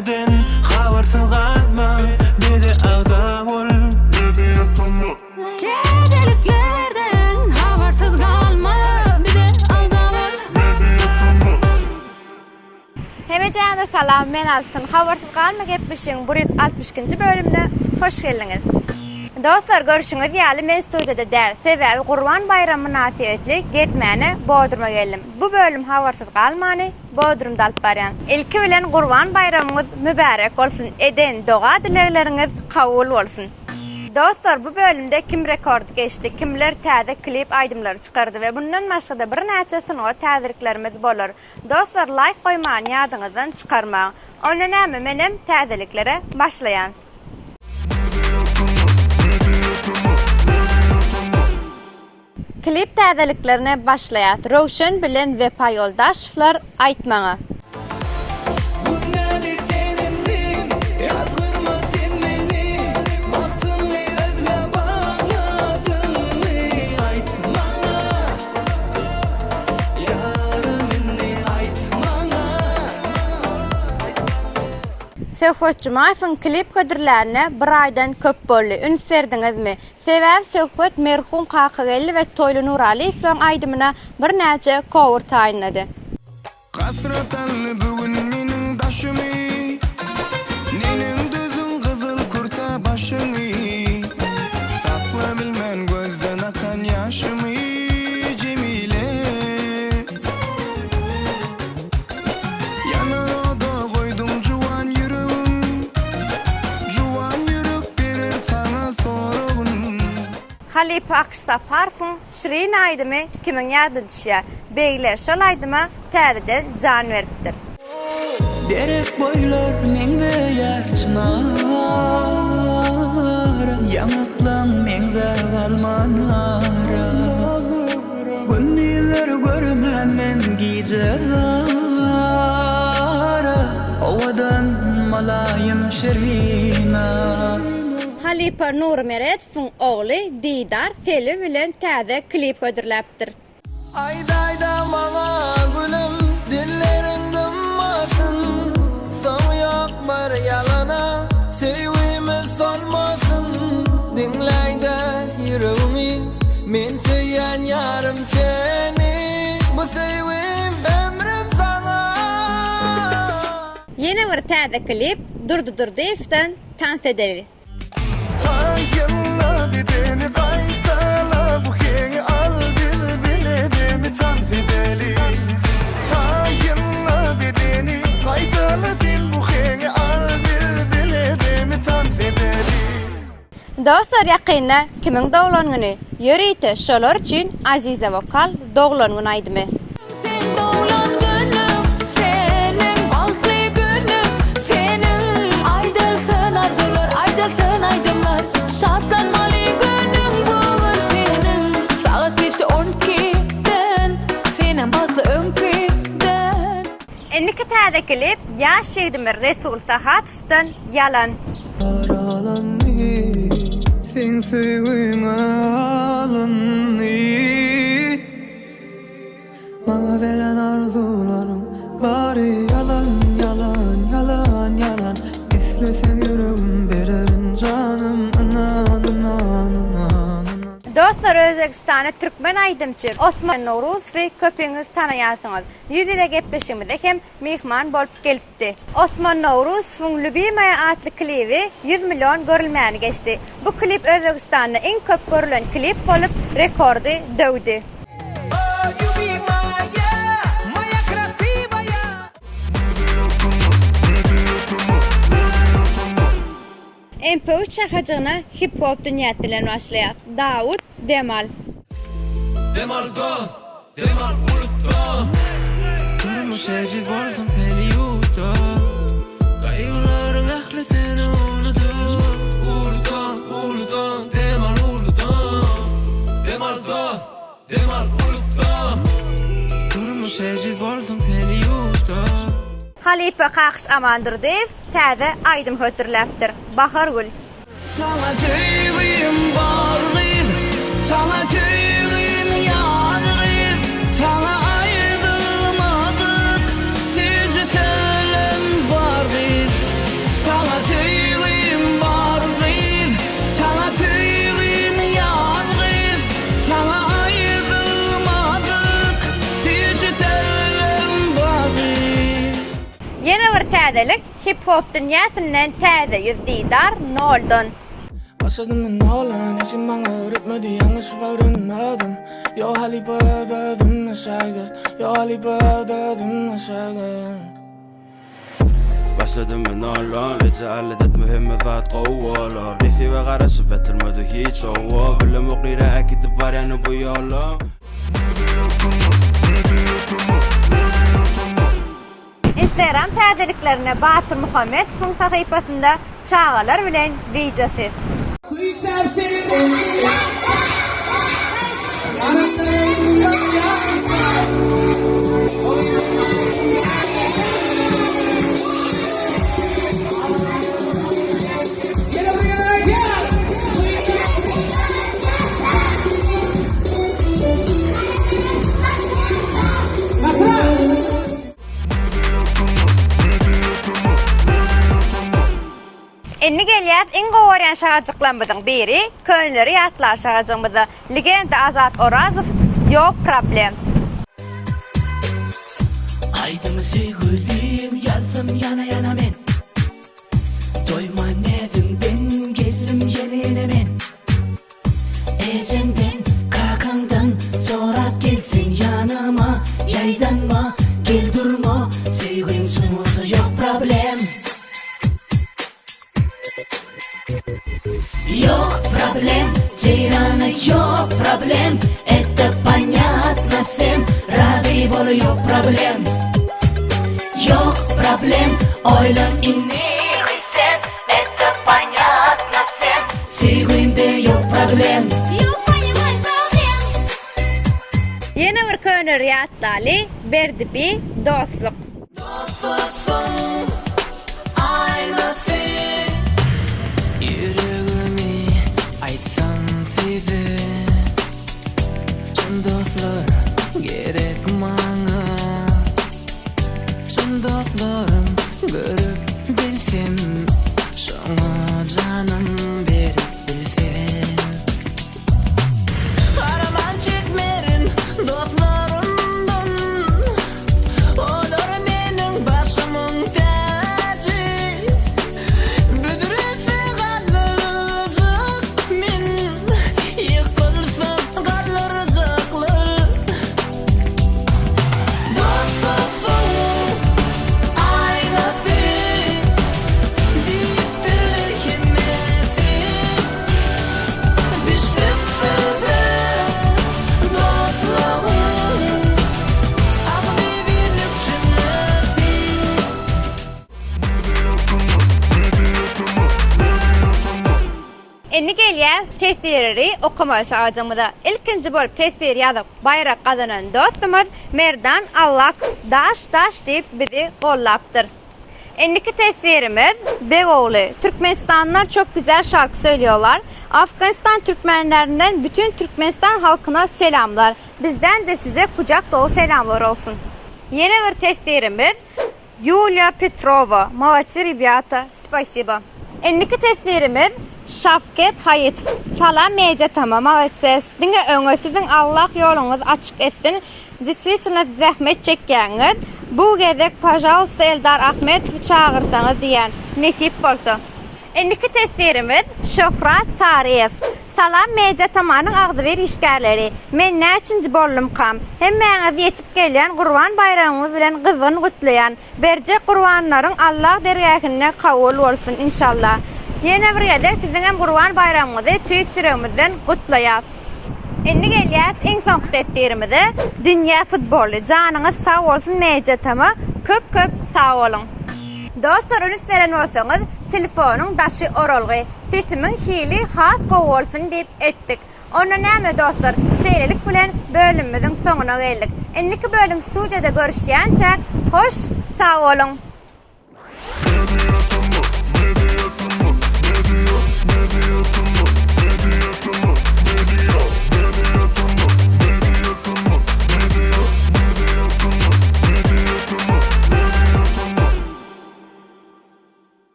Täzeliklerden habarsyz galma bize agza bol. Täzeliklerden habarsyz galma bize agza bol. Hemejäňize salam men Altyn habarsyz galma gepleşigiň 162-nji bölümine hoş geldiňiz. Dostlar görşüňiz ýaly men studiýada däl sebäbi Gurban baýramy mynasybetli gezmäne Bodruma geldim. Bu bölüm habarsyz galmany Bodrumda alyp barýan. Ilki bilen Gurban baýramyňyz mübärek bolsun eden doga dilegleriňiz kabul bolsun. Dostlar bu bölümde kim rekord geçdi, kimler täze klip aýdymlary çykardy we mundan başgada birnäçe sungat täzeliklerimiz bolar. Dostlar laýk goýmany ýadyňyzdan çykarmaň. Onda näme menem täzeliklere başlaýan. Klip täzeliklerine başlaýas. Röwşen bilen Wepa Ýoldaşowlar Aýt maňa. Günäli sen indi, ýazgyrma sen meni, Bagtyňy özgä bagladyňmy, aýt maňa. Ýarym indi aýt maňa. Söhbet Jumaýewiň klip hödürlänine bir aýdan köp boldy. Üns berdiňizmi? Sebäbi Söhbet merhum Kakageldi we Toýly Nuralyýewlaryň aýdymyna birnäçe cover taýynlady. Hasrat aldy bu gün meniň daşymy, Neneň dözdüň gyzyl kürtä başyňy, Sakla bilmän gözden akan ýaşymy, Jemile. Ýanar oda goýduň juwan ýüregim, Juwan ýürek berer saňa soragyn. Halypa Akyş Saparowyň Şirin aýdymy kimiň ýadyna düşýär? Begler şol aýdyma täzeden jan beripdir. Derek boýlar meňzeýär çynara, Ýaňaklaň meňzär alma nara. Gündizler görmän men gije gara, Owadan mylaýym şirina. Halypa Nury Meredowyň ogly Didar Seli bilen täze klip hödürläpdir. Aýdaýda maňa gülüm dilleriň dymmasyn Soňy ýok bir ýalana söýgimiz solmasyn Diňläýdä ýüregimi men söýýän ýarym seni Bu söýgim ömrüm saňa. Ýene bir täze klip Durdy Durdyýewden Tans edeli. Taýynla bedeni gaýtala bu heňi al biz bile demi tans edeli Taýynla bedeni gaýtala sen bu heňi al biz bile demi tans edeli. Dostlar ýakynda kimiň doglan güni? Ýörite şolar üçin Aziza Wokal doglan gün aýdymy. Seň doglan günüň, seniň bagtly günüň, seniň Aýdylsyn arzuwlar, aýdylsyn aýdymlar, Şatlanmaly günüň bu gün seniň. Sagat geçdi on ikiden, senem bagtly öňküden. Indiki täze klip ýaş ýigdimiz Resul Sahatowdan Ýalan. Ýaralandy, seň söýgüňe alyndy. Maňa beren arzuwlaryň bary ýalan, ýalan, ýalan, ýalan. Isleseň ýüregim bererin janym, ynan, ynan, ynan, ynan. Dostlar Özbegistanda türkmen aýdymçy Osman Nowruzowy köpüňiz tanaýarsyňyz. Ýüz-ýüze gepleşigimize hem myhman bolup gelipdi. Osman Nowruzowyň Lýubimaya atly klibi 100 million görülmäni geçdi. Bu klip Özbegistanda iň köp görülen klip bolup, rekordy döwdi. MP3 şahajygyna hip-hop dünýäsi bilen başlaýar. Dawut, dem al. Dem al dost, dem al ulutda. Durmuş ejiz bolsun seni ýuwda. Gaýgylaryň ählisini unudyp. Uludan, uludan, dem al uludan. Dem al dost, dem al ulutda. Durmuş ejiz bolsun seni ýuwda. Halypa Kakyş Amandurdyýew täze aýdym hödürläpdir. Bahargül. Saňa söýgim bar gyz, saňa söýgim ýar gyz, Saňa aýdylmadyk süýji sözlem bar gyz. täzelik hip-hop dünýäsinden täze ýüz didar noldan. Başladym men noldan, hiç kim maňa öwretmedi Ýalňyşyp öwrenmedim Ýok halypa öz özüme şägirt Ýok halypa öz özüme şägirt. Başladym men noldan, reje alyt etme hemme zat gowy bolar Nesibe garaşyp ýatyrmady hiç owa Bilemok nirä äkidip barýany bu ýola. Instagram täzeliklerinde Batyr Muhammetowyň sahypasynda çagalar bilen wideosy. Indi gelýäs iň gowy görýän şagajyklarymyzyň biri, köneleri ýatlar şagajygymyza, legenda Azat Orazow, Ýok problem. Aýdymy söýgülim ýazdym ýana ýana men Doýman näziňden geldim ýene ýene men Ejeňden, kakaňdan sorap gelseň ýanyma Ýaýdanma, gel durma, söýgiň çyn bolsa ýok problem. Ýok problem, Jeýrana ýok problem Это понятно всем, razy bol ýok problem. Ýok problem, oýlan indi sen Это понятно всем Söýgimde ýok problem. Ýok ponimaş problem. Ýene bir köneleri ýatlaly, Berdi bi, Dostluk. Dostluksyň aýnasy Ýüregimi aýtsam size Çyn dostlar gerek maňa Çyn dostlarym görüp bilsem Şoňa janym berip bilsem Araman çekmerin dostlarymdan Olar meniň başymyň täji Büdrese galdyrjak men Ýykylsam galdyrjaklar Dostluksyň aýnasy Diýipdirler hemmesi Düşdük söze dostlugyň Agzybirlik jümlesi. Indi gelýäs teswirleri okamaly şagajygymyza. Ilkinji bolup teswir ýazyp baýrak gazanan dostumyz Merdan Allakow daş daş diýip bizi gollapdyr. Indiki teswirimiz Begogly Türkmenistanlylar çok güzel şarkı söylüyorlar. Afganistan Türkmenlerinden bütün Türkmenistan halkyna selamlar. Bizden-de size kucak dolu selamlar olsun. Ýene bir teswirimiz Ýuliýa Petrowa, Molodsi rebýata, spasiba. Indiki teswirimiz Şawket Haýytow, Salam Media Tama, molodses, diňe öňe, siziň Allah ýoluňyzy açyk etsin, Distwitelno zähmet çekýäňiz, bu gezek pažalsta Eldar Ahmetowy çagyrsaňyz diýýän, nesip bolsa. Indiki teswirimiz Şöhrat Saryýew, Salam Media Tamanyň agzybir işgärleri, men näçinji boldumkam? Hemmäňizi ýetip gelýän Gurban baýramyňyz bilen gyzgyn gutlaýan. Berjek gurbanlaryň Allah dergähinde kabul bolsun inşallah. Ýene bir gezek siziňem Gurban baýramyňyzy tüýs ýüregimizden gutlaýas. Indi gelýäs iň soňky teswirimize Dünýä futboly janyňyz sag bolsun Media Tama köp köp sag boluň. Dostlar üns beren bolsaňyz telefonyň daşy oralgy sesimiň hili has gowy bolsun diýip etdik. Onda näme dostlar, şeýlelik bilen bölümimiziň soňuna geldik. Indiki bölüm studiýada görüşýänçäk hoş sag boluň!